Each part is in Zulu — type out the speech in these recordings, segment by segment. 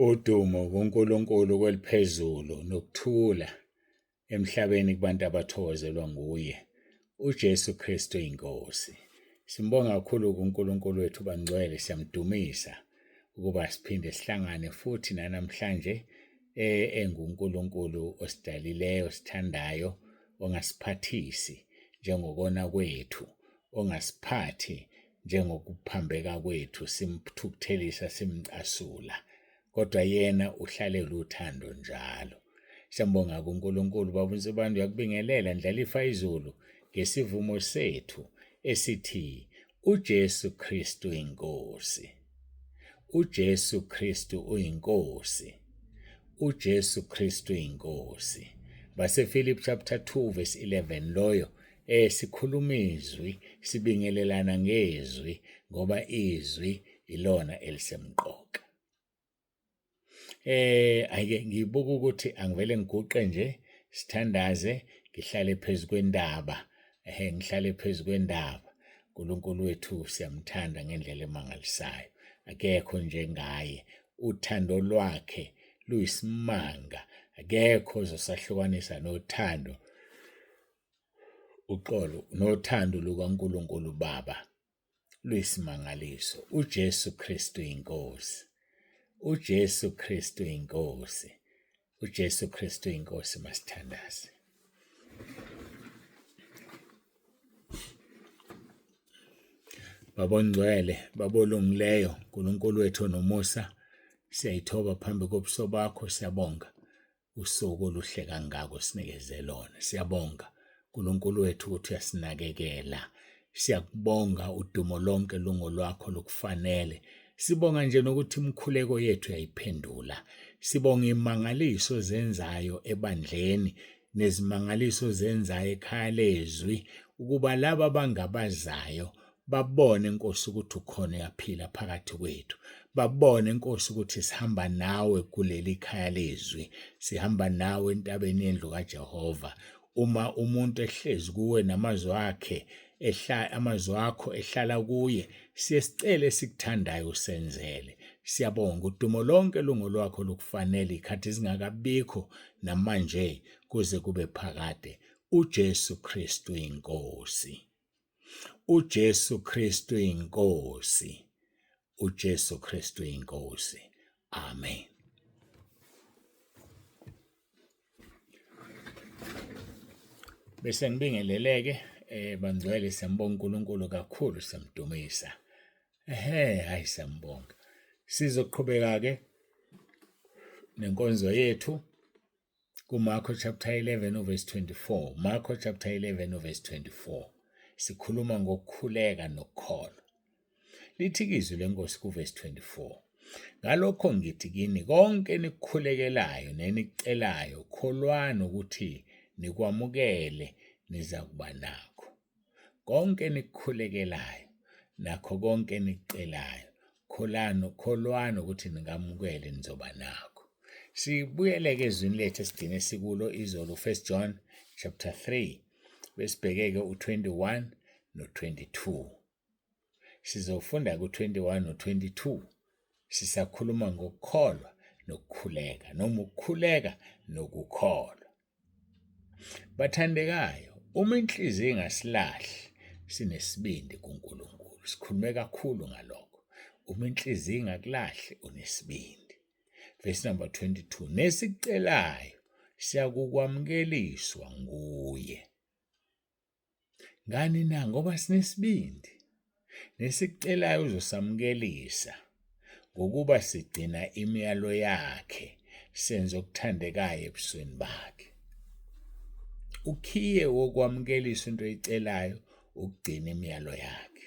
Udumo kuNkulunkulu kweliphezulu nokuthula emhlabeni kubantu abathokozelwa nguye uJesu Kristu iNkosi. Simbonga kakhulu kuNkulunkulu wethu bangcwele, siyamdumisa ukuba siphinde sihlangane futhi nanamhlanje enguNkulunkulu osidalileyo, osithandayo, ongasiphathisi njengokona kwethu, ongasiphathi njengokuphambeka kwethu, simthukuthelisa, simcasula, kodwa yena uhlale luthando njalo. Siyambonga kuNkulunkulu. Baba uNsibande uyakubingelela ndlalifa izulu ngesivumo sethu esithi uJesu Kristu inkosi. uJesu Kristu uyinkosi. uJesu Kristu inkosi. BaseFilipi chapter 2 verse 11 loyo sikhuluma izwi, sibingelelana ngezwi ngoba izwi ilona elisemqoka. Ayike ngibuka ukuthi angivele ngiguqe nje sithandaze ngihlale phezu kwendaba. Ehhe ngihlale phezu kwendaba. uNkulunkulu wethu siyamthanda ngendlela emangalisayo. Akekho njengaye. Uthando lwakhe luyisimanga. Akekho ozosahlukanisa nothando uxolo nothando lukaNkulunkulu Baba. Luyisimangaliso. UJesu Kristu iNkosi. UJesu Kristu iNkosi. UJesu Kristu iNkosi. Masithandaze. Baba ongcwele, Baba olungileyo, uNkulunkulu wethu onomusa, siyayithoba phambi kobuso bakho, siyabonga usuku oluhle kangaka osinikeze lona. Siyabonga uNkulunkulu wethu ukuthi uyasinakekela. Siyakubonga, udumo lonke lungolwakho lukufanele. Sibonga nje nokuthi imikhuleko yethu uyayiphendula. Sibonga imangaliso ozenzayo ebandleni nezimangaliso ozenzayo ekhaya lezwi ukuba laba abangabazayo babone Nkosi ukuthi ukhona uyaphila phakathi kwethu, babone Nkosi ukuthi sihamba nawe kuleli khaya lezwi, sihamba nawe entabeni yendlu kaJehova. Uma umuntu ehlezi kuwe namazwi akhe ehla amazwi akho ehlala kuye, siye sicele esikuthandayo usenzele. Siyabonga, udumo lonke lungolwakho lukufanele ikhathi zingakabikho namanje kuze kube phakade. uJesu Kristu inkosi. uJesu Kristu inkosi. uJesu Kristu inkosi. Amen. Bese ngibingeleleke bangcwele, siyambonga uNkulunkulu kakhulu, siyamdumisa. Ehhe, hayi siyambonga. Sizoqhubeka ke nenkonzo yethu kuMarko chapter 11 verse 24. Marko chapter 11 verse 24. Sikhuluma ngokukhuleka nokukholwa. Lithi izwi lenkosi kuverse 24. Ngalokho ngithi kini konke enikukhulekelayo nenikucelayo kholwani ukuthi nikwamukele nizakuba nakho. Konke enikukhulekelayo nakho konke enikucelayo kholani kholwani ukuthi ningamukele nizoba nakho. Sibuyele-ke ezwini lethu esigcine sikulo izolo, 1 John chapter 3 besibheke-ke u-21 no-22. Sizofunda ku-21 no-22 sisakhuluma ngokukholwa nokukhuleka noma ukukhuleka nokukholwa. Bathandekayo, uma inhliziyo ingasilahli, sinesibindi kuNkulunkulu. Sikhulume kakhulu ngalokho. Uma inhliziyo ingakulahli, unesibindi. Verse number 22, nesicelayo siyakukwamukeliswa nguye. Ngani na? Ngoba sinesibindi. Nesikucelayo uzosamukelisa ngokuba sigcina imiyalo yakhe, senze okuthandekayo ebusweni bakhe. Ukhiye wokwamukelisa into oyicelayo ukugcina imiyalo yakhe.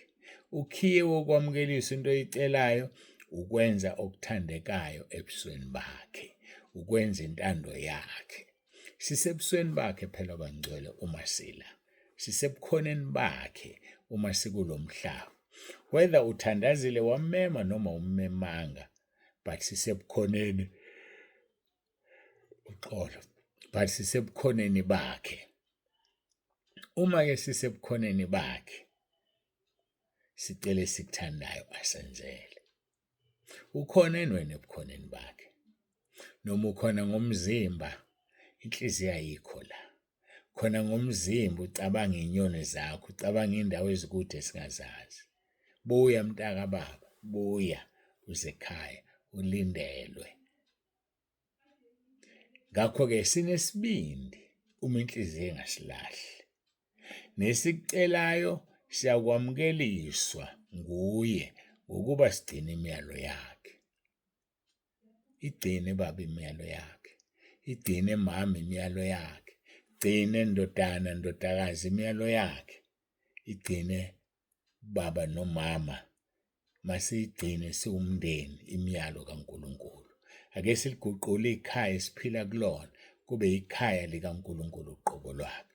Ukhiye wokwamukelisa into oyicelayo ukwenza okuthandekayo ebusweni bakhe, ukwenza intando yakhe. Sisebusweni bakhe phela bangcwele uma sila. Sisebukhoneni bakhe uma sikulo mhlaba. Whether uthandazile wammema noma ummemanga, but sisebukhoneni uxolo, but sisebukhoneni bakhe. Uma ke sisebukhoneni bakhe, sicele esikuthandayo asenzele. Ukhona yini wena ebukhoneni bakhe? Noma ukhona ngomzimba, inhliziyo ayikho la. Khona ngomzimba ucabanga iy'nyoni zakho, ucabanga iy'ndawo ezikude esingazazi. Buya mntakababa, buya uze ekhaya, ulindelwe. Ngakho-ke sinesibindi uma inhliziyo ingasilahli. Nesikucelayo siyakwamukeliswa nguye ngokuba sigcine imiyalo yakhe. Igcine baba imiyalo yakhe, igcine mama imiyalo yakhe, gcine ndodana ndodakazi imiyalo yakhe, igcine baba nomama masiyigcine siwumndeni imiyalo kaNkulunkulu. Ake siliguqule ikhaya esiphila kulona kube ikhaya likaNkulunkulu uqobo lwakhe.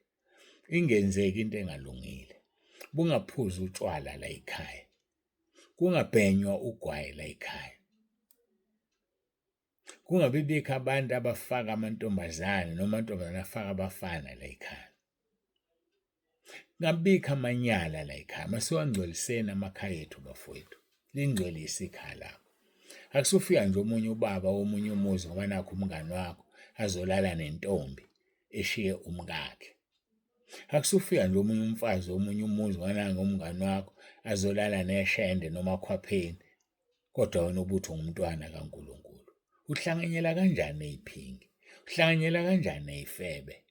Ingenzeki into engalungile. Bungaphuzi utshwala la ekhaya. Kungabhenywa ugwayi la ekhaya. Kungabi bikho abantu abafaka amantombazane noma amantombazane afaka abafana la ekhaya. Kungabikho amanyala la ekhaya. Masiwangcweliseni amakhaya ethu bafowethu. Lingcwelise ikhaya lakho. Akusufika nje omunye ubaba womunye umuzi ngoba nakho umngani wakho azolala nentombi eshiye umkakhe. Akusufika nje omunye umfazi womunye umuzi ngoba nangu umngani wakho azolala neshende nomakhwapheni kodwa wena ubuthi ungumntwana kaNkulunkulu. Uhlanganyela kanjani neziphingi? Uhlanganyela kanjani nezifebe?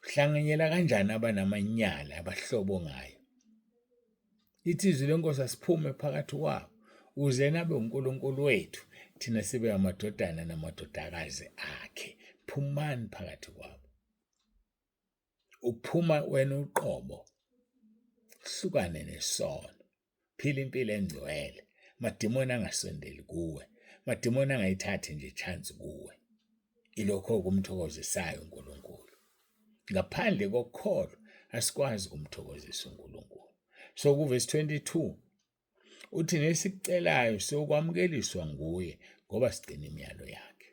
Uhlanganyela kanjani abanamanyala abahlobongayo? Lithi izwi lenkosi asiphume phakathi kwabo ukuze nabe uNkulunkulu wethu thina sibe amadodana namadodakazi akhe. Phumani phakathi kwabo. Uphuma wena uqobo, hlukane nesono, phila impilo engcwele, madimoni angasondeli kuwe, madimoni angayithathi nje chance kuwe. Ilokho okumthokozisayo uNkulunkulu. Ngaphandle kokukholwa asikwazi ukumthokozisa uNkulunkulu. So kuvesi 22 uthi nesikucelayo siyokwamukeliswa nguye ngoba sigcina imiyalo yakhe.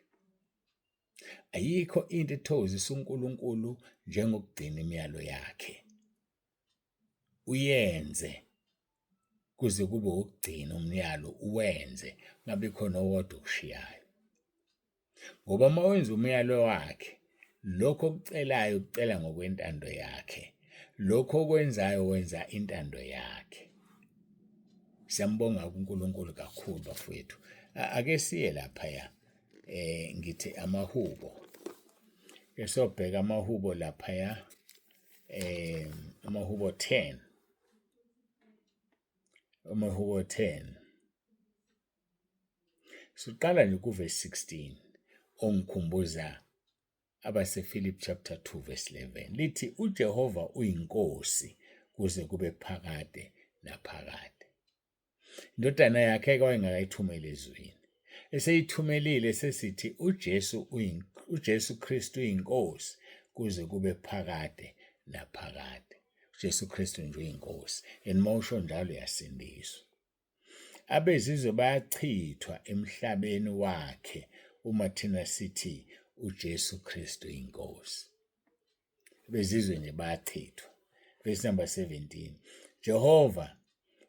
Ayikho into ethokozisa uNkulunkulu njengokugcina imiyalo yakhe. Uyenze kuze kube ukugcina umyalo uwenze kungabi khona owodwa okushiyayo. Ngoba uma wenza umyalo wakhe, lokho okucelayo ukucela ngokwentando yakhe, lokho okwenzayo wenza intando yakhe. Siyambonga uNkulunkulu kakhulu bafowethu. Ake siye laphaya ngithi amahubo. Esobheka amahubo laphaya amahubo 10. Amahubo 10. Siqala nje kuvesi 16 ongikhumbuza abaseFilipi chapter 2 verse 11 lithi uJehova uyinkosi kuze kube phakade naphakade. Indodana yakhe ke wayengakayithumeli ezweni. Eseyithumelile sesithi uJesu uJesu Kristu uyinkosi kuze kube phakade naphakade. uJesu Kristu nje uyinkosi and mawusho njalo uyasindiswa. Abezizwe bayachithwa emhlabeni wakhe uma thina sithi uJesu Kristu inkosi. Abezizwe nje bayachithwa. Verse number 17. Jehova,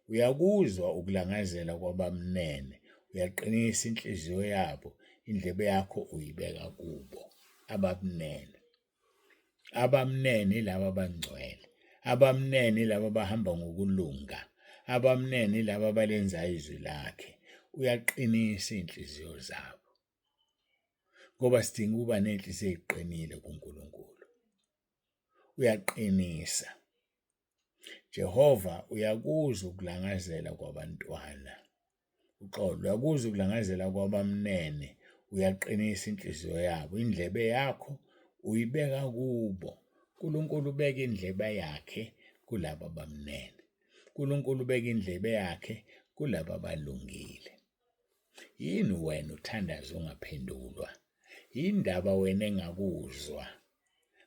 uyakuzwa ukulangazela kwabamnene, uyaqinisa inhliziyo yabo, indlebe yakho uyibeka kubo abamnene. Abamnene yilaba abangcwele, abamnene yilaba abahamba ngokulunga, abamnene yilaba abalenzayo izwi lakhe. Uyaqinisa iy'nhliziyo zabo ngoba sidinga ukuba ney'nhliziyo ey'qinile kuNkulunkulu. Uyaqinisa. Jehova uyakuzwa ukulangazela kwabantwana. Uxolo, uyakuzwa ukulangazela kwabamnene, uyaqinisa inhliziyo yabo. Indlebe yakho uyibeka kubo. uNkulunkulu ubeka indlebe yakhe kulabo abamnene. uNkulunkulu ubeka indlebe yakhe kulabo abalungile. Yini wena uthandaza ungaphendulwa? Yindaba wena engakuzwa?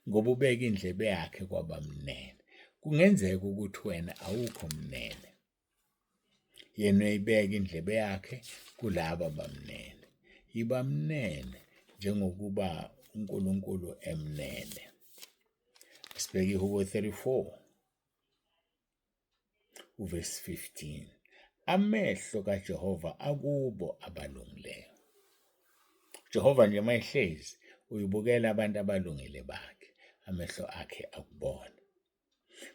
Ngoba ubeka indlebe yakhe kwabamnene. Kungenzeka ukuthi wena awukho mnene. Yena uyayibeka indlebe yakhe kulabo abamnene. Yiba mnene njengokuba uNkulunkulu emnene. Sibheke iHubo 34 uvesi 15. Amehlo kaJehova akubo abalungileyo. Jehova nje mayehlezi uyibukela abantu abalungile bakhe, amehlo akhe akubona.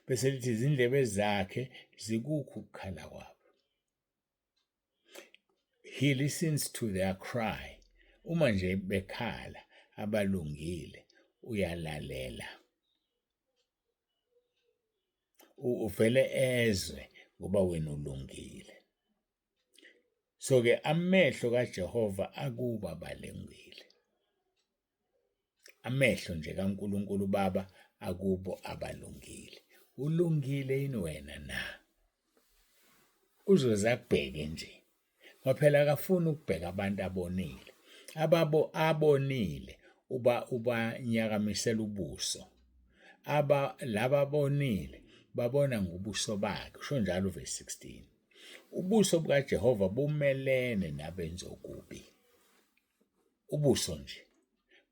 Bese lithi izindlebe zakhe zikukho ukukhala kwabo. He listens to their cry. Uma nje bekhala abalungile uyalalela. Uvele ezwe ngoba wena ulungile. So-ke amehlo kaJehova akuba balungile. Amehlo nje kaNkulunkulu Baba akubo abalungile. Ulungile yini wena na? Uzoze akubheke nje. Ngoba phela akafuni ukubheka abantu abonile. Ababo abonile uba ubanyakamisela ubuso. Aba laba abonile babona ngobuso bakhe. Usho njalo uverse 16. Ubuso bukaJehova bumelene nabenza okubi. Ubuso nje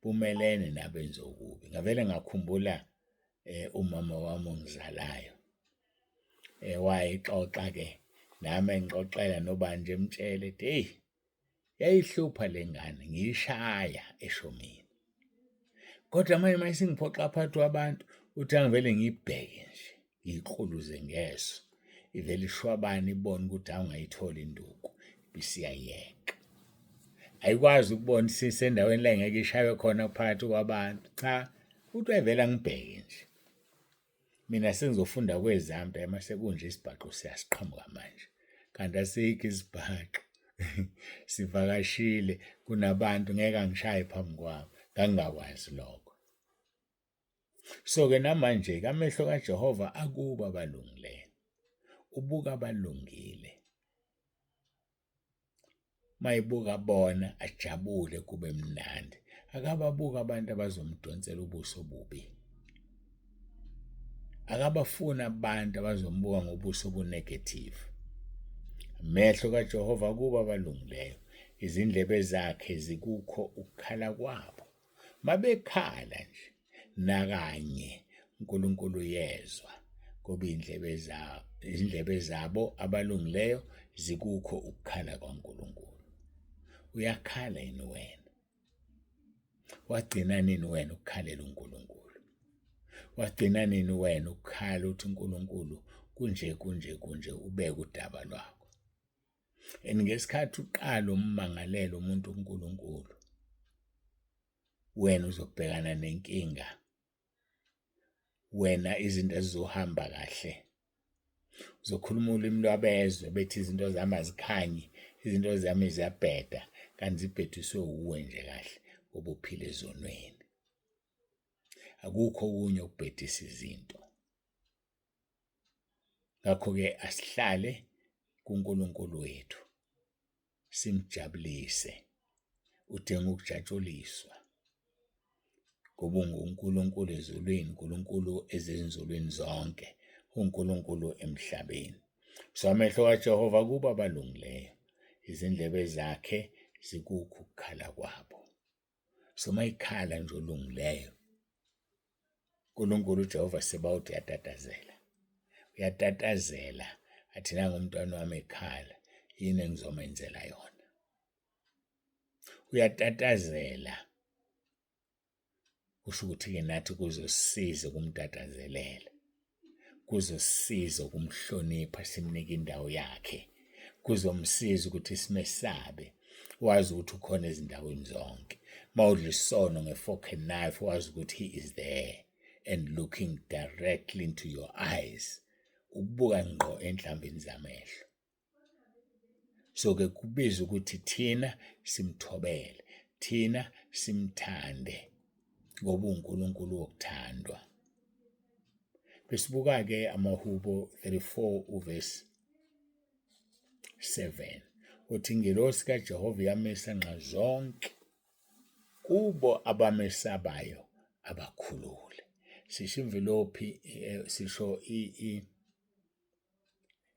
bumelene nabenza okubi. Ngavele ngakhumbula umama wami ongizalayo. Wayexoxa ke nami engixoxela nobani nje emtshela ethi hey yayihlupha le ngane ngiyishaya esho mina. Kodwa manje uma isingiphoxa phakathi kwabantu uthi angivele ngiyibheke nje ngiyiqhuluze ngeso ivele ishwabane ibone ukuthi awungayitholi induku ibisiyayeka. Ayikwazi ukubona isisendaweni la engeke ishaywe khona phakathi kwabantu. Cha, uthi wayevele angibheke nje. Mina sengizofunda kwezami phela uma sekunje isibhaxu siyasiqhamuka manje. Kanti asikho isibhaxu. Sivakashile kunabantu ngeke angishaye phambi kwabo. Ngangingakwazi lokho. So-ke namanje-ke amehlo kaJehova akubo abalungileyo. Ubuka abalungile. Mayebuka bona ajabule kube mnandi. Akababuka abantu abazomdonsela ubuso obubi. Akabafuni abantu abazombuka ngobuso obunegative. Amehlo kaJehova kuba abalungileyo, izindlebe zakhe zikukho ukukhala kwabo. Mabekhala nje nakanye uNkulunkulu uyezwa ngoba iy'ndlebe izindlebe zabo abalungileyo zikukho ukukhala kwaNkulunkulu. Uyakhala yini wena? Wagcina nini wena ukukhalela uNkulunkulu? Wagcina nini wena ukukhala uthi uNkulunkulu kunje kunje kunje ubeke udaba lwakho? And ngesikhathi uqala ummangalela umuntu uNkulunkulu, wena uzobhekana nenkinga. Wena izinto azizohamba kahle. Uzokhuluma ulimi lwabezwe bethi izinto zami azikhanyi, izinto zami ziyabheda, kanti zibhediswe wuwe nje kahle ngoba uphila ezonweni. Akukho okunye okubhedisa izinto. Ngakho-ke asihlale kuNkulunkulu wethu simjabulise. Udinga ukujatshuliswa ngoba unguNkulunkulu ezulwini, uNkulunkulu ezinzulwini zonke, uNkulunkulu emhlabeni. So amehlo kaJehova kuba abalungileyo, izindlebe zakhe zikukho ukukhala kwabo. So mayikhala nje olungileyo, uNkulunkulu uJehova Sebawoti uyatatazela. Uyatatazela athi nangu umntwana wami ekhala, yini engizomenzela yona? Uyatatazela kusho ukuthi-ke nathi kuzosisiza ukumtatazelela. Kuzosisiza ukumhlonipha simnike indawo yakhe. Kuzomsiza ukuthi simesabe wazi ukuthi ukhona ezindaweni zonke. Mawudla isono nge-fork and knife wazi ukuthi he is there and looking directly into your eyes. Ukubuka ngqo enhlambini zamehlo. So ke kubiza ukuthi thina simthobele, thina simthande ngoba uNkulunkulu wokuthandwa. Besibuka ke amahubo 34 uverse 7 uthi ingelosi kaJehova iyamisa nxazonke kubo abamesabayo abakhulule. Sisho imvilophi sisho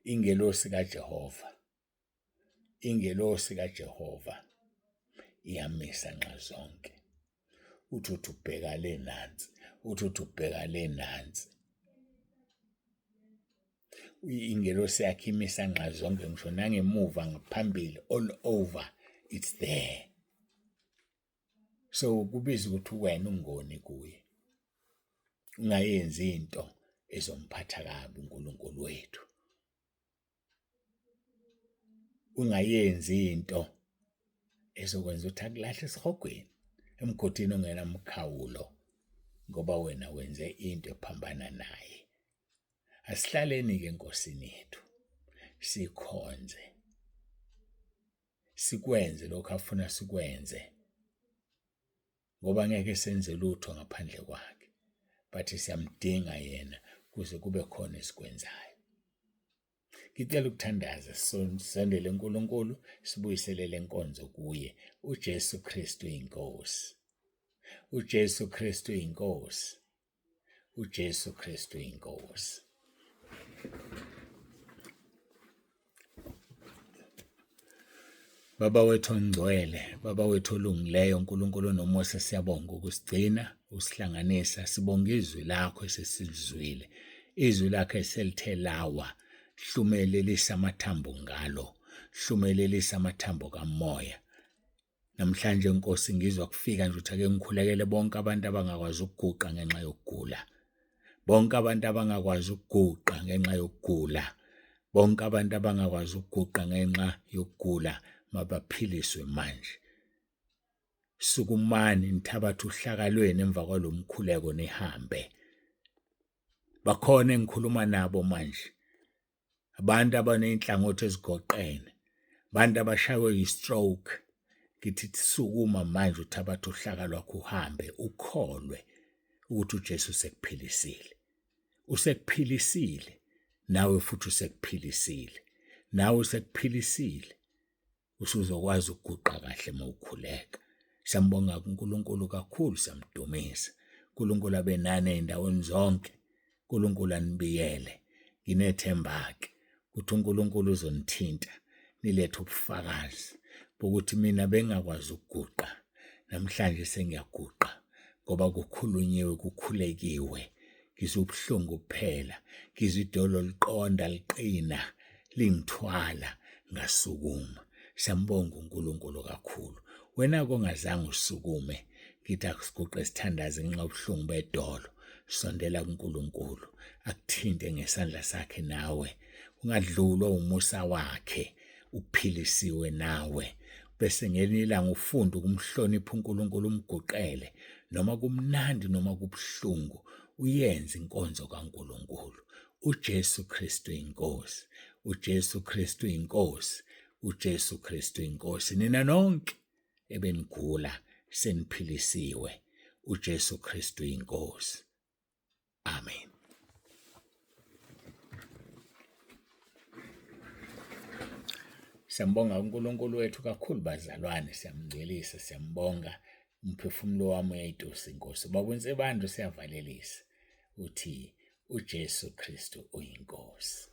ingelosi kaJehova, ingelosi kaJehova iyamisa nxazonke. Uthi uthi ubheka le nansi, uthi uthi ubheka le nansi. Ingelosi yakhe imisa nxazonke ngisho nangemuva ngaphambili all over it's there. So kubiza ukuthi wena ungoni kuye, ungayenzi into ezomphatha kabi uNkulunkulu wethu, ungayenzi into ezokwenza ukuthi akulahle esihogweni, emgodini ongenamkhawulo, ngoba wena wenze into ephambana naye. Asihlaleni-ke eNkosini yethu, sikhonze, sikwenze lokho afuna sikwenze, ngoba ngeke senze lutho ngaphandle kwakhe, but siyamdinga yena kuze kube khona esikwenzayo. Ngicela ukuthandaza sisondele uNkulunkulu, sibuyisele le nkonzo kuye. UJesu Kristu iNkosi. UJesu Kristu iNkosi. UJesu Kristu iNkosi. Baba wethu ongcwele, Baba wethu olungileyo, uNkulunkulu onomusa, siyabonga ukusigcina, usihlanganisa, sibonga izwi lakho esesilizwile. Izwi lakho eselithe lawa, hlumelelisa amathambo ngalo, hlumelelisa amathambo kamoya. Namhlanje Nkosi ngizwa kufika nje ukuthi ake ngikhulekele bonke abantu abangakwazi ukuguqa ngenxa yokugula. Bonke abantu abangakwazi ukuguqa ngenxa yokugula. Bonke abantu abangakwazi ukuguqa ngenxa yokugula mabaphiliswe manje. Sukumani nithabathe uhlaka lwenu emva kwalomkhuleko nihambe. Bakhona engikhuluma nabo manje. Abantu abaney'nhlangothi ezigoqene, abantu abashaywe yi-stroke. Ngithi sukuma manje uthabathe uhlaka lwakho uhambe ukholwe ukuthi uJesu usekuphilisile. Usekuphilisile nawe futhi usekuphilisile. Nawe usekuphilisile. Usuzokwazi ukuguqa kahle uma ukhuleka. Siyambonga uNkulunkulu kakhulu, siyamdumisa. uNkulunkulu abe nani ey'ndaweni zonke. uNkulunkulu anibiyele. Nginethemba-ke ukuthi uNkulunkulu uzonithinta nilethe ubufakazi bokuthi mina bengingakwazi ukuguqa, namhlanje sengiyaguqa ngoba kukhulunyiwe, kukhulekiwe. Ngizwa ubuhlungu kuphela, ngizwa idolo liqonda liqina lingithwala ngasukuma. Siyambonga uNkulunkulu kakhulu. Wena-ke ongazange usukume, ngithi akusiguqe sithandaze ngenxa yobuhlungu bedolo. Sondela kuNkulunkulu akuthinte ngesandla sakhe nawe, ungadlulwa umusa wakhe, uphilisiwe nawe. Bese ngelinye ilanga ufunde ukumhlonipha uNkulunkulu, umguqele noma kumnandi noma kubuhlungu, uyenze inkonzo kaNkulunkulu. uJesu Kristu iNkosi, uJesu Kristu iNkosi, uJesu Kristu iNkosi. Nina nonke ebenigula seniphilisiwe, uJesu Kristu iNkosi. Amen. Siyambonga uNkulunkulu wethu kakhulu bazalwane, siyamngcwelisa, siyambonga. Umphefumulo wami uyayitusa iNkosi. Baba uNsibande usiyavalelisa, uthi uJesu Kristu uyiNkosi.